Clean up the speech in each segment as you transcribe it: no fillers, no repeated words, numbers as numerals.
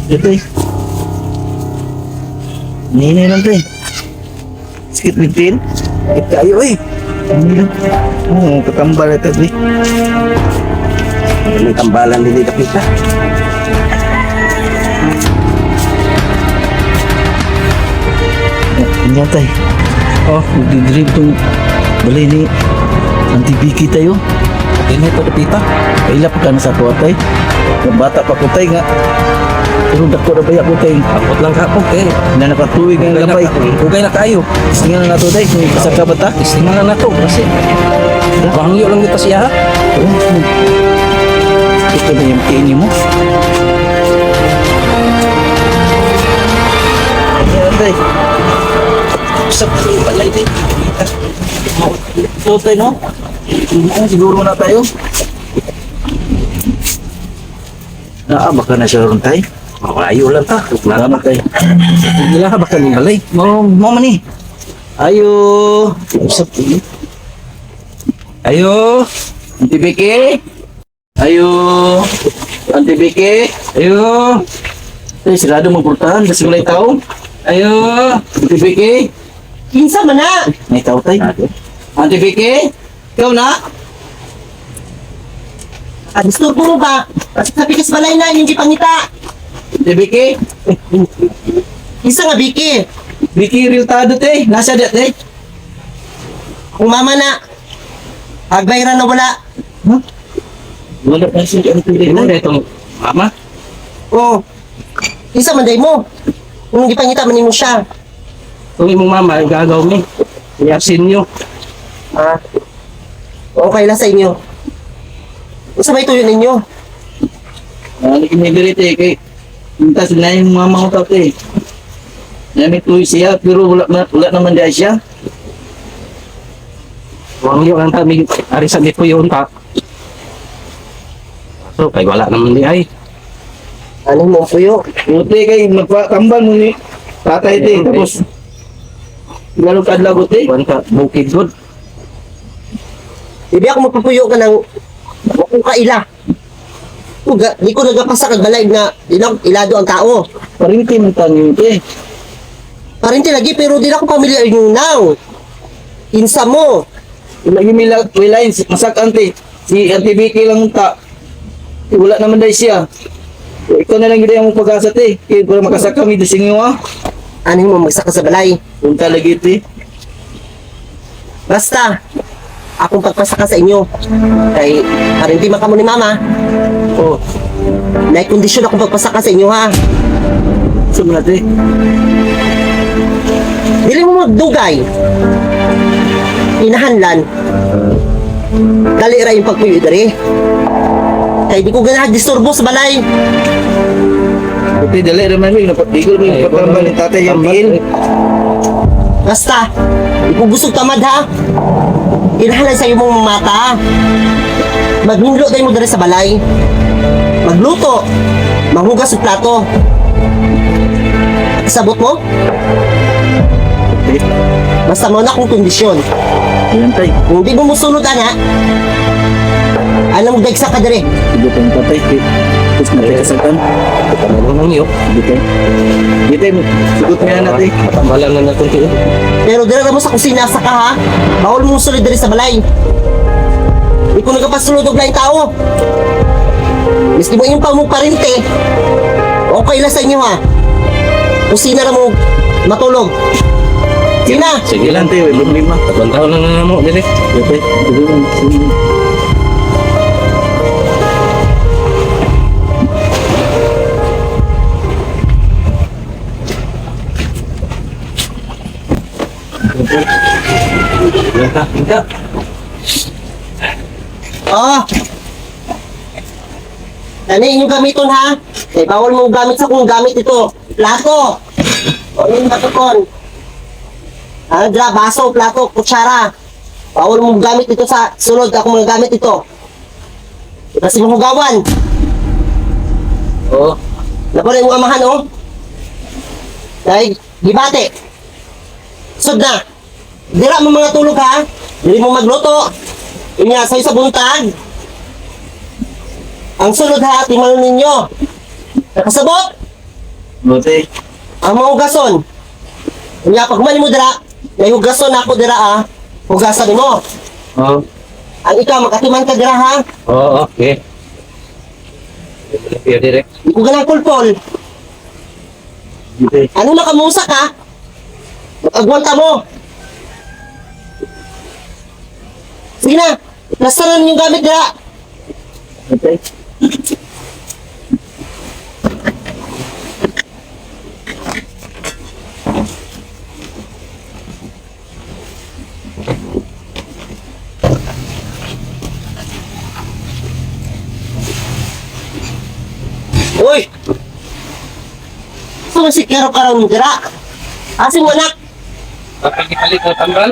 Ito eh. Nini lang to eh. Sakit bitin. Sakit kayo eh. Hindi lang. Oo, katambal ito eh. May tambalan din dito kita. Yan tay. Oh, nagdidrip tong balay ni Auntie Vicky tayo. Ini to dapita. Kaila pa ka na sa tuwa tay. Nga bata pa ko tay nga. Pero dako na baya ko tay. Kapot lang kapot eh. Na nakatuwig ang labay. Ugay na kayo. Tingnan na nato tay. Kung kasaka ba ta? Tingnan na nato kasi bangyo lang dito siya ha. Oh, ito na yung tiini mo. Ayan, tay. Sa balay din. Ito tay no? Oo, siguro na tayo. Naa, baka na siya ron tay. Ayo lang ta. Salamat tay. Nila baka ni balay. Mo, mo man eh. Ayo. Usap. Ayo. Auntie Vicky. Ayo. Auntie Vicky. Ayo. Tay, sirado magpurtahan. Kasi walay tao. Ayo. Auntie Vicky. Kinsa man na? May tao tay. Auntie Vicky. Ikaw na. Ah, disturbo mo ba? Kasi sa pikas balay na, yung gipangita. Auntie Vicky. Kinsa nga Vicky? Vicky Riltado te. Nasa dat te. Kung mama na. Agbayran na wala. Huh? Wala pa siya. Auntie Vicky. Imo na itong mama. Oh. Kinsa man day mo? Kung gipangita man nimo siya. Kung imong mama gagaw mi. Yasin nyo. Ah. Okay lang sa inyo. Unsa may tuyo ninyo? Ano kami diri te kay Mintas na yung mama ko te. Nami tuloy siya pero wala wala naman dahil siya. Bangyo lang ta mi ari sa ni puyon ta. So kay wala naman di ay. Ano mo puyo? Buti kay magpatambal mo ni tatay te tapos lalo kadlaw ko te. Kuan ka bukid gud. Ibi ako mapapuyo ka ng wakong kaila. Uga, di ko nagapasa kag balay nga di na ilado ang tao. Parinti man tanyo te. Parinti lagi pero di na ako pamilyar yung now. Kinsa mo? Lagi may line masak ante. Si Auntie Vicky lang ta. Eh, wala naman dahil siya. Eh, ikaw na lang gid ang pag-asa te. Kay para makasak kami di sinyo ah. Ano mo magsaka sa balay? Punta lagi te. Basta, akong pagpasaka sa inyo. Kay, parinti man kamo ni mama. Oh, May kondisyon akong pagpasaka sa inyo ha. sa mga te. Dili mo magdugay. Inahanlan. Dali ra yung pagpuyo diri. Kay di ko ganahan disturbo sa balay. Buti dali ra man mi napatigol mi Ay, patambal ni tatay yung tambal, tiil. eh. Basta, di ko gustong tamad ha. Inahanlan sa imong mata. Maghinlo tayo mo diri sa balay. Magluto. Manghugas og plato. Sabot mo? Basta mo na akong kondisyon. Ayan tay. Kung di mo musunod ana, alam mo daigsa ka dire. Sige pa yung tatay. Tapos napikasakan. Ano nang iyo? Sige tay. Sige tay, sugot mo yan natin. Tambalan na natin tiyo. Pero dira na mo sa kusina sa ka ha. Bawal mo musulod diri sa balay. Di ko nagapasulod og laing tao. Miski mo inyong pamong parente. Okay lang sa inyo ha. Kusina na mo matulog. Sina! Sige lang. Tay, wala lima. Tatlong taon lang na mo dili. Sige tay. Sige lang. Sige. Kita, kita. Oh! Ano inyong gamiton ha? Eh, bawal mo gamit sa kung gamit ito. Plato! O yung matukon. Ano dra, baso, plato, kutsara. Bawal mo gamit ito sa sunod ako mga gamit ito. Kasi mo hugawan. Oh, Napala yung amahan, oh. Dahil, gibate. Sud na. Dira mo mga tulog, ha? Dili mo magluto. Inya, sa'yo sa buntag. Ang sunod, ha, timalon ninyo. Nakasabot? Buti. Ang mga hugason. Unya pag mali mo dira, may hugason ako dira ah. Hugasan mo. Oo. Ang ikaw makatiman ka dira ha. Oo, okay. Limpyo dire. Di ko ganang pulpol. Buti. Ano na kamusa ka? Magagwanta mo. Sige na. Nasaran yung gamit dira. Buti. Uy! Saan si Kero karon dira? Asin mo anak? Papalit ng tambal?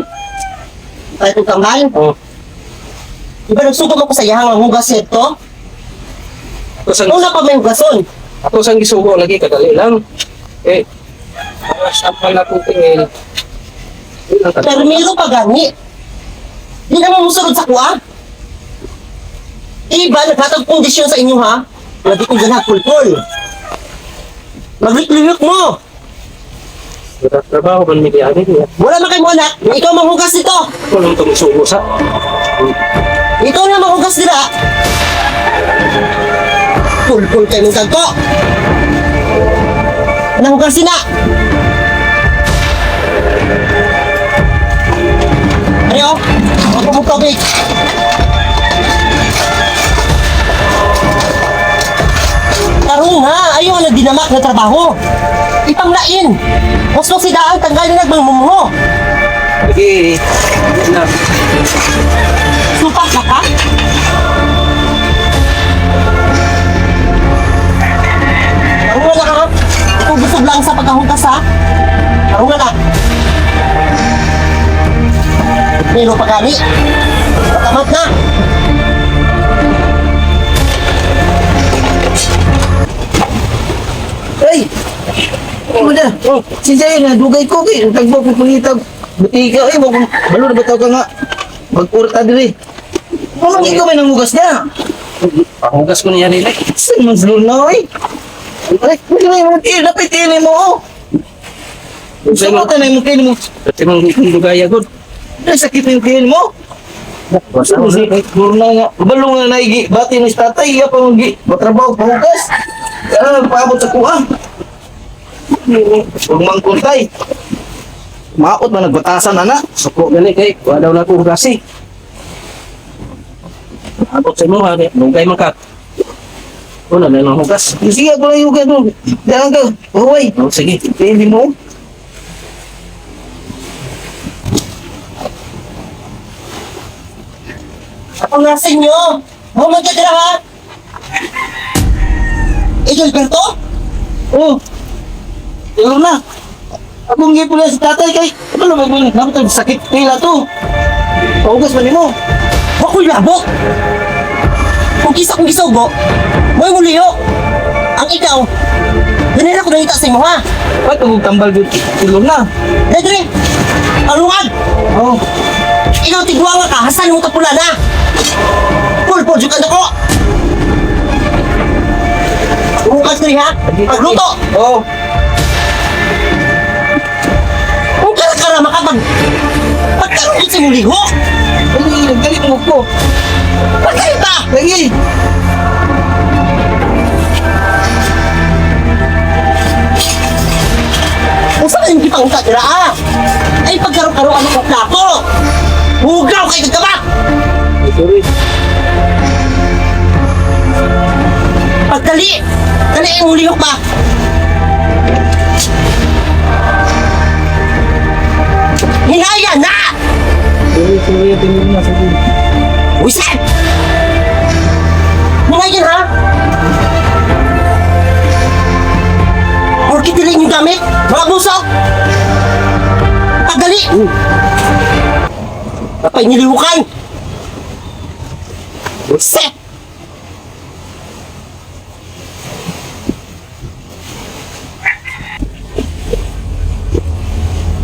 Tayo itong tambal. Oo. Iba nagsugo mo ko sa iyahang ang hugas nito? Ako sang Una pa may hugason. ako sang gisugo lagi kadali lang. Eh, mga sampal na kong tingin. Di lang kadali. Pero meron pa gani. Di naman musunod sa kuha. Iba, naghatag kondisyon sa inyo ha. Nga di ko ganang pulpol. Maglikliyok mo. Wala trabaho man mi diani niya. Wala man kay mo anak. Nga ikaw manghugas nito. Ako lang itong isugo sa. Ikaw na manghugas nila. Pulpol kayo ng tagko. Nanghugasin na. Ano? Ako mo tubig. Tarong ha, ayaw na dinamak na trabaho. Ipanglain. Gusto si daan tanggal na nagmamumuho. Lagi, di na. Supak ka ka? Tarungan na ka ha? Ikaw busog lang sa pagkahugas ha? Tarungan na. Milo pa gani. Matamat na. Ay! Ano na? Oh, si Jay na dugay ko kay tagbo ko pangitag. Buti ka eh, wag balo na bitaw ka nga. Magkurta diri. Ano ikaw may nangugas niya? Pahugas ko niya nila. Saan man slow na oy? Ay, hindi na yung tiil, dapat tiil mo oh. Sa Sa na yung tiil mo. Pati mong kung dugaya gud. Ay, sakit na yung tiil mo. Basta Ano si Lorna nga, balo nga naigi, bati ni tatay, iya pa mong matrabaho pahugas. Kaya nagpaabot sa kuha. Huwag mangkuntay. Maot man nagbatasan ana. Suko gani kay wa daw na ko hugasi. Abot sa imo ha, dugay man ka. Una na lang hugas. Sige, ako lang yung hugas mo. Dahan ka. Huway. Oh, sige. Hindi mo. Ako nga sa inyo. Huwag ka dira ha? Edilberto? Oh. Lorna. Akong gipo na si tatay kay. Ano ba mo? Napatay sakit pila to. Pahugas man nimo. Wako'y labo. Kung kisa kong gisugo, mo'y muliho. Ang ikaw, ganira ko nangita sa imo ha. Ay, kung tambal gyud si Lorna. Dre, arungan! Oh. Ikaw tigwanga ka, hasan mo kapula na! Pulpol, jukan ako! Hugas diri ha! Pagluto! Oh. Kung karakarama ka, pag... Pagkaroon sa imong liho! Ay, galit mo ko. Pagkayo ta! Lagi. Kung saan yung gipangka dira ah! Ay pagkaro-karo ano ko plato! Hugaw kay kagaba! Sorry. Pagdali! Dali ang lihok ba? Hinaya na! Sorry, sorry, tingin na sorry. Wisan! Hinaya ha? Porkit dili inyong gamit? Mga busok! Pagdali! Kapay nilihukan! Wisan!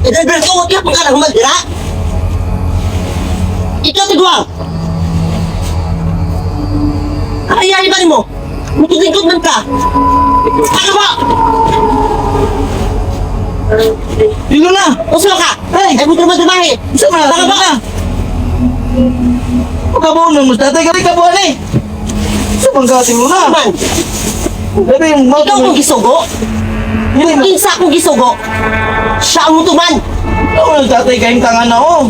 Edalberto, huwag ka pang kalang humaldira! Ikaw, Tigwang! Ay, ay, ba mo? Mutulingkod man ka! Ano ba? Dilo na! Usa ka! Ay! Ay, mo trumahe! Unsa man? Baka ba? Pagkabuon mo, tatay ka kabuan eh. Sa pangkati mo na. Man, Pero yung mga ikaw kong gisugo? Hindi na. Kinsa akong gisugo? Siya ang mutuman! Ikaw na tatay kayong tanga na oh.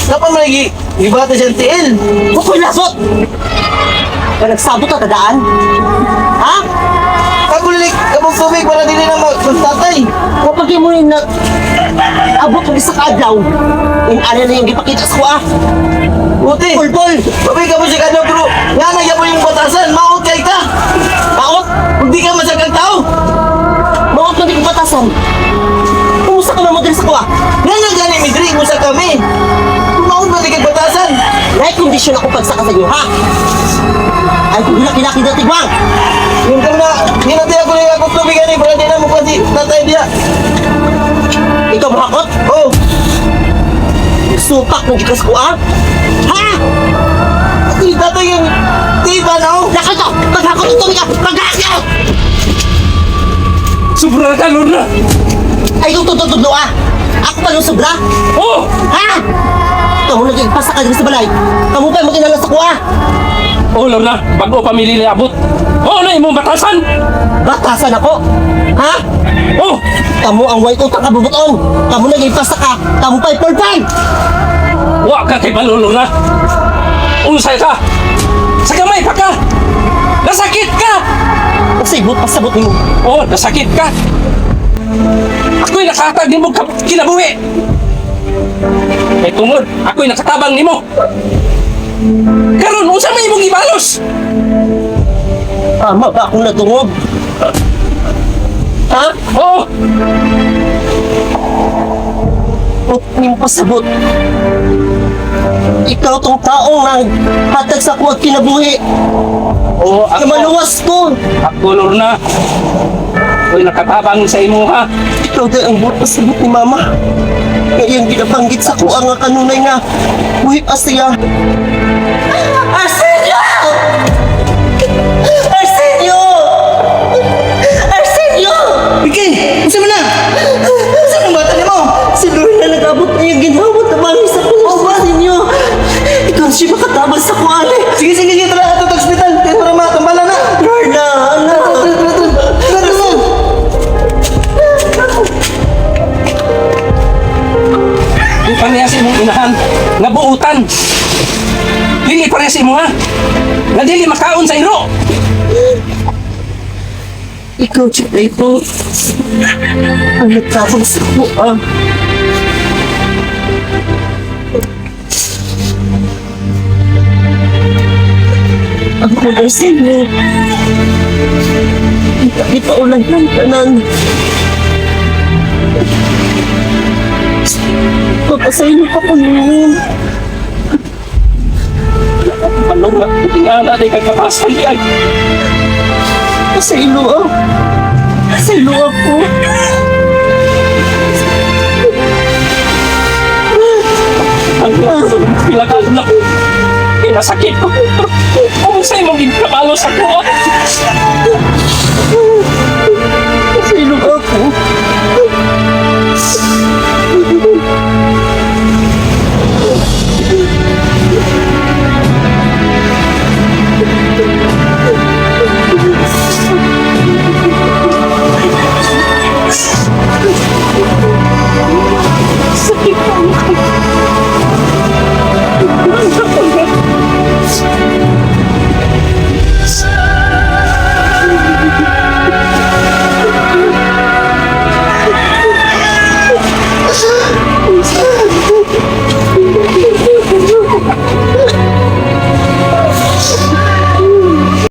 Dapat mo lagi ibata siyang tiil. Hukoy lasot! Ka nagsabot ka kadaan? Ha? Kagulik, kabog tubig para dili na mag tatay. Kapag mo yung na abot ko sa kaadlaw, in ano na yung gipakita sa kuha? Buti. Pulpol! Babay ka mo siya kadlaw pero nga na gyapon yung batasan, maot kay ka. Maot! Hindi ka masakang tao. Maot na di ko batasan! Kumusta ka man mo diri sa kuha? Nga nga gani mi diri usa kami. Maot ba di kay batasan? May kondisyon ako pagsaka sa inyo, ha? Ay kung laki-laki na tigwang! Yung kami na, hinatay ako lang akong tubig ani para di na mo kasi tatay diya. Ikaw mahakot? Oh, Supak ng gikas ko, ha? Ha? si tatay yung tiba na oh. Lakad to! Paghakot ito, ka! Paghakot! Sobra ka, Lorna! Ay kung tututudlo, ah! Ako pa nung sobra? Oh! Ha? Kamu nagigpasa ka diri sa balay. Kamu pa maginala sa kuha. Oh, Lorna, bago pamilya ni abot. Oh, na imong batasan! Batasan ako. Ha? Oh! Kamu ang way utang kabubuton. Kamu nagigpasa ka. Kamu pa pulpay. Wa ka kay balo, Lorna! Unsay ka! Sa gamay pa ka! Nasakit ka! Pasibot, pasabot nimo. Oh, nasakit ka! Ako'y nakatag nimo kinabuhi! Kay tungod, ako'y nakatabang nimo! Karon, unsa may imong ibalos? Tama ba akong natungog? Ha? Oh, Huwag nimo pasabot. Ikaw tong taong naghatag sa kuha kinabuhi. oh, Na ako, maluwas ko. ako, Lorna. Ako'y nakatabang sa imo, ha? Ikaw din ang buot pasabot ni Mama. Ngayon ginabanggit sa kuha nga kanunay nga buhi pa siya. Arsenio! Arsenio! Arsenio! Vicky, unsa man na? Unsa man bata nimo? Si Lorna nag-abot na yung ginhawat na bagay sa puso sa ninyo. Ikaw siya makatabang sa kuwali. Sige, sige, sige, tara ato sa ospital. Kay para matambala na. Lorna, anak! Tara, tara, tara. Tara, tara. Di parehas imong inahan nga buutan. Dili parehas imo ha. Nga dili makaon sa iro. Ikaw, Chico, ang nagtabang sa kuwa. Ako na sa inyo. Hindi pa ulan ng tanan. Papasaylo pa ko noon. Ano nga tingala di kag kapasan di ay. Pasaylo ako. Pasaylo ako. Ang pila ka na. Kinasakit ko. Kung sa imong gikabalo sa kuha.